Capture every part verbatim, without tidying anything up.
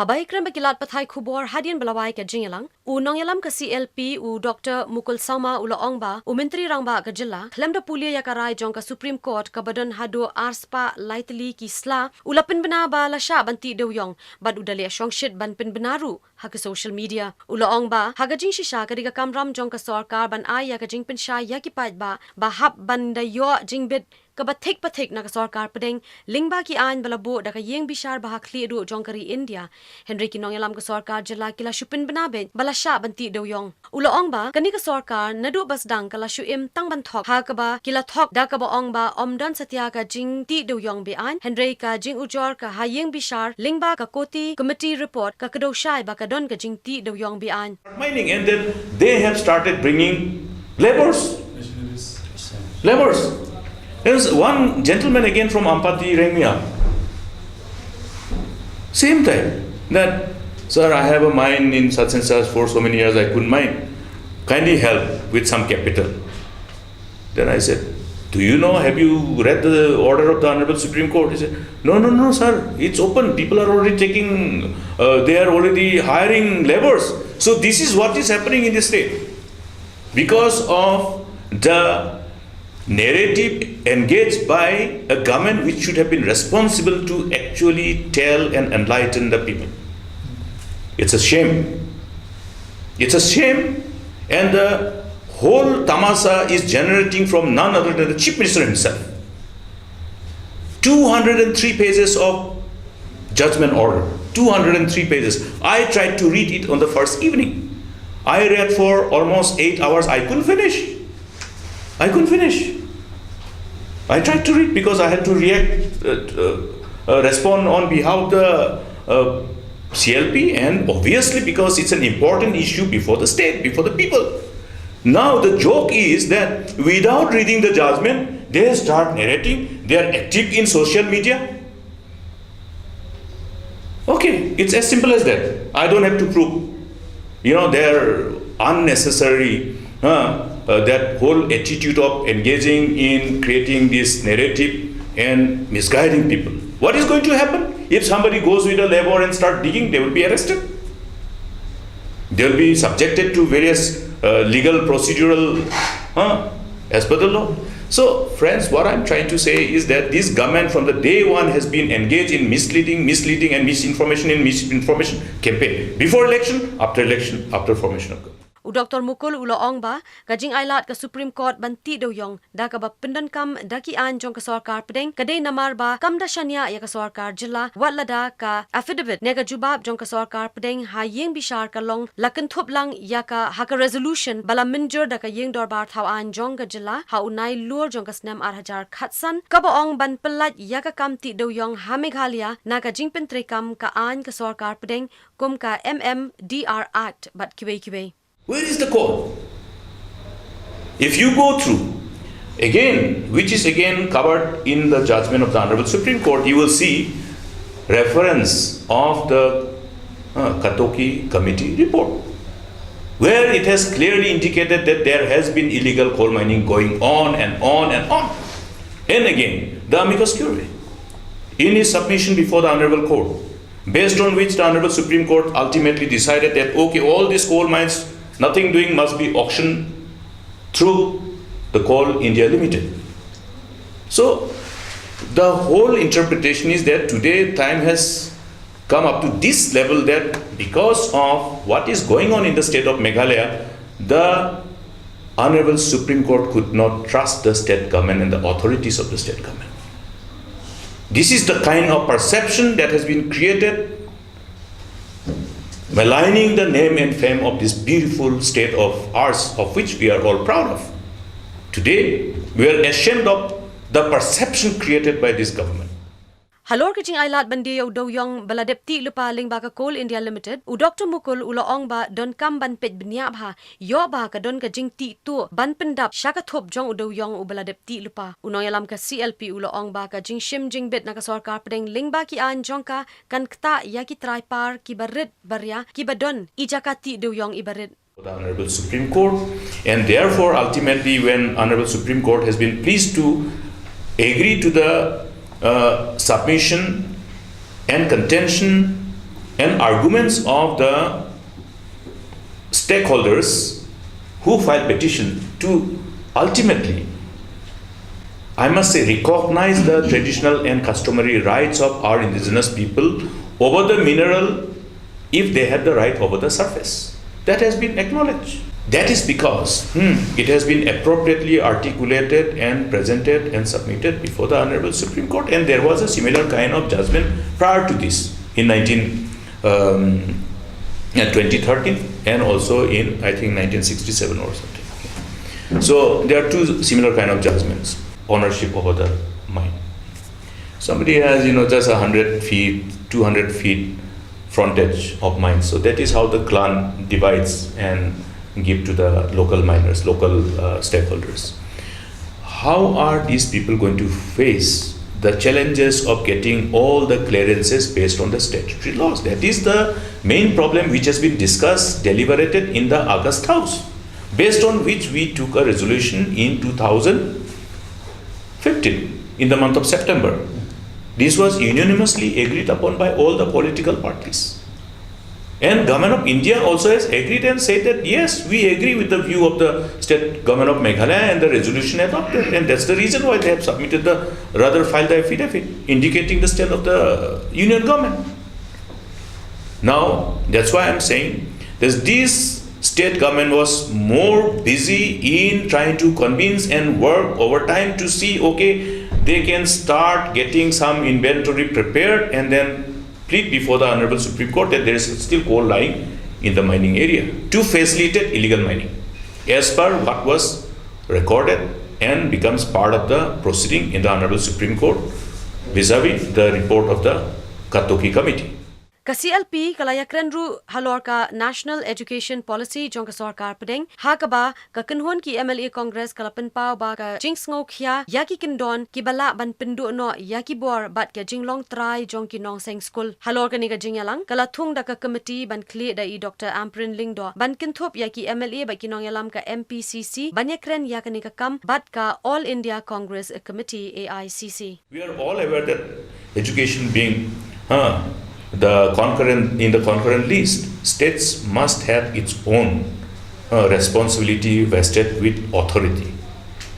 Haba ïakren bad ki lad pathai khubor hadien ba la wai ka jingïalang, u nongïalam ka C L P, u Doctor Mukul Sangma, u la ong ba u Myntri Rangbah ka jylla khlem da pule ïa ka rai jong ka Supreme Court kaba don haduh ar spah lai tylli ki sla, u la pynbna ba la shah ban tih dewïong bad u da leh shongshit ban pynbna ruh ha ka social media. U la ong ba ha ka jingshisha ka dei ka kamram jong ka sorkar ban ai ïa ka jingpynshai ïa ki paidbah ba hap ban da ïoh jingbit kaba thik pathik na ka sorkar pdeng lyngba ki aiñ ba la buh da ka ïing bishar ba ha khlieh duh jong ka ri India. Hynrei ki nongïalam ka sorkar jylla ki la shu pynbna beit ba la shah ban tih dewïong. U la ong ba kane ka sorkar naduh ba sdang ka la shu im tang ban thok ha kaba ki la thok da kaba ong ba ym don satia ka jingtih dewïong be-aiñ, hynrei ka jingujor ka ha ïing bishar lyngba ka Koti Committee report ka kdew shai ba ka don ka jingtih dewïong be-aiñ. Mining, and then they have started bringing laborers. Laborers. There's one gentleman again from Ampati rang me up. Same time. That, "Sir, I have a mine in such and such, for so many years I couldn't mine. Kindly help with some capital." Then I said, "Do you know, have you read the order of the Honorable Supreme Court?" He said, "No, no, no, sir. It's open. People are already taking, uh, they are already hiring laborers." So this is what is happening in the state. Because of the narrative engaged by a government which should have been responsible to actually tell and enlighten the people. It's a shame. It's a shame, and the whole tamasa is generating from none other than the Chief Minister himself. Two hundred and three pages of judgment order. Two hundred and three pages. I tried to read it on the first evening. I read for almost eight hours. I couldn't finish. I couldn't finish. I tried to read because I had to react, uh, uh, uh, respond on behalf of the, uh, C L P, and obviously because it's an important issue before the state, before the people. Now the joke is that without reading the judgment, they start narrating. They are active in social media. Okay, it's as simple as that. I don't have to prove, you know, their unnecessary, uh, uh, that whole attitude of engaging in creating this narrative and misguiding people. What is going to happen if somebody goes with a lever and start digging? They will be arrested. They'll be subjected to various, uh, legal procedural, uh, as per the law. So, friends, what I'm trying to say is that this government from the day one has been engaged in misleading, misleading and misinformation in misinformation campaign. Before election, after election, after formation of government. U Doctor Mukul u la ong ba ka jingailad ka Supreme Court ban tih dewïong da kaba pyndonkam da ki aiñ jong ka sorkar pdeng ka dei namar ba kam da shaniah ïa ka sorkar jylla wat lada ka affidavit ne ka jubab jong ka sorkar pdeng ha ïing bishar ka long la kynthup lang ïa ka ha ka resolution ba la mynjur da ka ïing dorbar thaw aiñ jong ka jylla ha u Nailur jong ka snem ar hajar khatsan kaba ong ban pyllait ïa ka kam tih dewïong ha Meghalaya na ka jingpyntreikam ka aiñ ka sorkar pdeng kum ka M M D R Act bad kiwei kiwei. Where is the call? If you go through, again, which is again covered in the judgment of the Honorable Supreme Court, you will see reference of the, uh, Katoki Committee report, where it has clearly indicated that there has been illegal coal mining going on and on and on. And again, the amicus curiae, in his submission before the Honorable Court, based on which the Honorable Supreme Court ultimately decided that, okay, all these coal mines, nothing doing, must be auctioned through the Coal India Limited. So, the whole interpretation is that today time has come up to this level that because of what is going on in the state of Meghalaya, the Honorable Supreme Court could not trust the state government and the authorities of the state government. This is the kind of perception that has been created, maligning the name and fame of this beautiful state of ours, of which we are all proud of. Today, we are ashamed of the perception created by this government. Halor ka jingailad ban die ïa u dewïong ba la dep tih lypa lyngba ka Coal India Limited, u Doctor Mukul u la ong ba donkam ban peit bniah bha ïoh ba ka don ka jingtih tuh ban pyndap sha ka thup jong u dewïong uba la dep tih lypa. U nongïalam ka C L P u la ong ba ka jingshim jingbit na ka sorkar pdeng lyngba ki aiñ jong ka kan ktah ïa ki trai par kiba rit ba ria kiba don i jaka tih dewïong iba rit. The Honorable Supreme Court, and therefore ultimately when Honorable Supreme Court has been pleased to agree to the, uh, submission and contention and arguments of the stakeholders who filed petition to ultimately, I must say, recognize the traditional and customary rights of our indigenous people over the mineral if they had the right over the surface. That has been acknowledged. That is because, hmm, it has been appropriately articulated and presented and submitted before the Honorable Supreme Court, and there was a similar kind of judgment prior to this in nineteen, um, uh, twenty thirteen, and also in, I think, nineteen sixty-seven or something. So there are two similar kind of judgments, ownership over the mine. Somebody has, you know, just a hundred feet, two hundred feet frontage of mines. So that is how the clan divides and give to the local miners, local, uh, stakeholders. How are these people going to face the challenges of getting all the clearances based on the statutory laws? That is the main problem which has been discussed, deliberated in the August House, based on which we took a resolution in two thousand fifteen, in the month of September. This was unanimously agreed upon by all the political parties. And Government of India also has agreed and said that, yes, we agree with the view of the state government of Meghalaya and the resolution adopted. And that's the reason why they have submitted the, rather, filed the affidavit indicating the stand of the union government. Now, that's why I'm saying this, this state government was more busy in trying to convince and work overtime to see, okay, they can start getting some inventory prepared and then plead before the Honorable Supreme Court that there is still coal lying in the mining area to facilitate illegal mining, as per what was recorded and becomes part of the proceeding in the Honorable Supreme Court vis-a-vis the report of the Katoki Committee. Ka C L P ka la ïakren ruh halor ka National Education Policy jong ka sorkar pdeng, ha kaba ka kynhun ki M L A Congress ka la pynpaw ba ka jingsngewkhia ïa ki kyndon kiba lah ban pynduh noh ïa ki bor bad ka jinglong trai jong ki nongseng skul. Halor kane ka jingïalang ka la thung da ka komiti ban khlieh da i Doctor Ampareen Lyngdoh ban kynthup ïa ki M L A bad ki nongïalam ka M P C C ban ïakren ïa kane ka kam bad ka All India Congress Committee, A I C C. We are all aware that education being, uh, the concurrent, in the concurrent list, states must have its own, uh, responsibility vested with authority.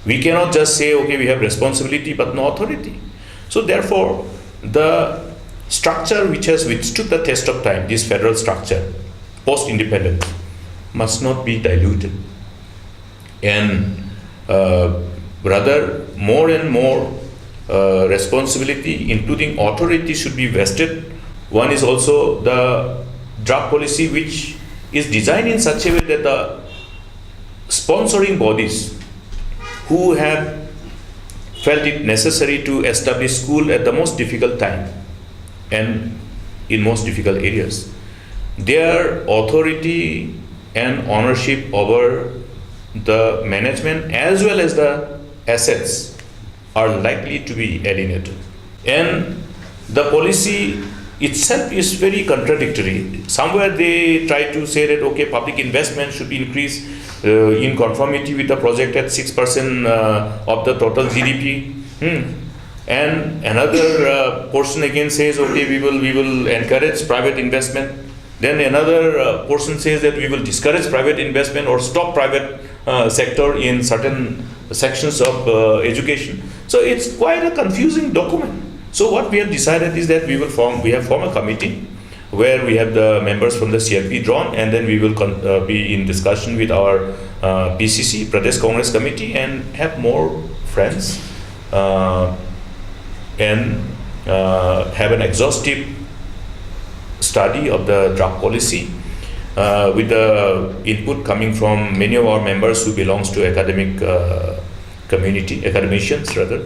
We cannot just say, okay, we have responsibility but no authority. So therefore, the structure which has withstood the test of time, this federal structure, post-independence, must not be diluted. And, uh, rather, more and more, uh, responsibility, including authority, should be vested. One is also the drug policy, which is designed in such a way that the sponsoring bodies who have felt it necessary to establish school at the most difficult time and in most difficult areas, their authority and ownership over the management as well as the assets are likely to be alienated. And the policy itself is very contradictory. Somewhere they try to say that, okay, public investment should be increased, uh, in conformity with the projected six percent, uh, of the total G D P. Hmm. And another, uh, portion again says, okay, we will, we will encourage private investment. Then another, uh, portion says that we will discourage private investment or stop private, uh, sector in certain sections of, uh, education. So it's quite a confusing document. So what we have decided is that we will form, we have formed a committee where we have the members from the C L P drawn, and then we will con-, uh, be in discussion with our, uh, P C C, Pradesh Congress Committee, and have more friends, uh, and, uh, have an exhaustive study of the drug policy, uh, with the input coming from many of our members who belongs to academic, uh, community, academicians rather.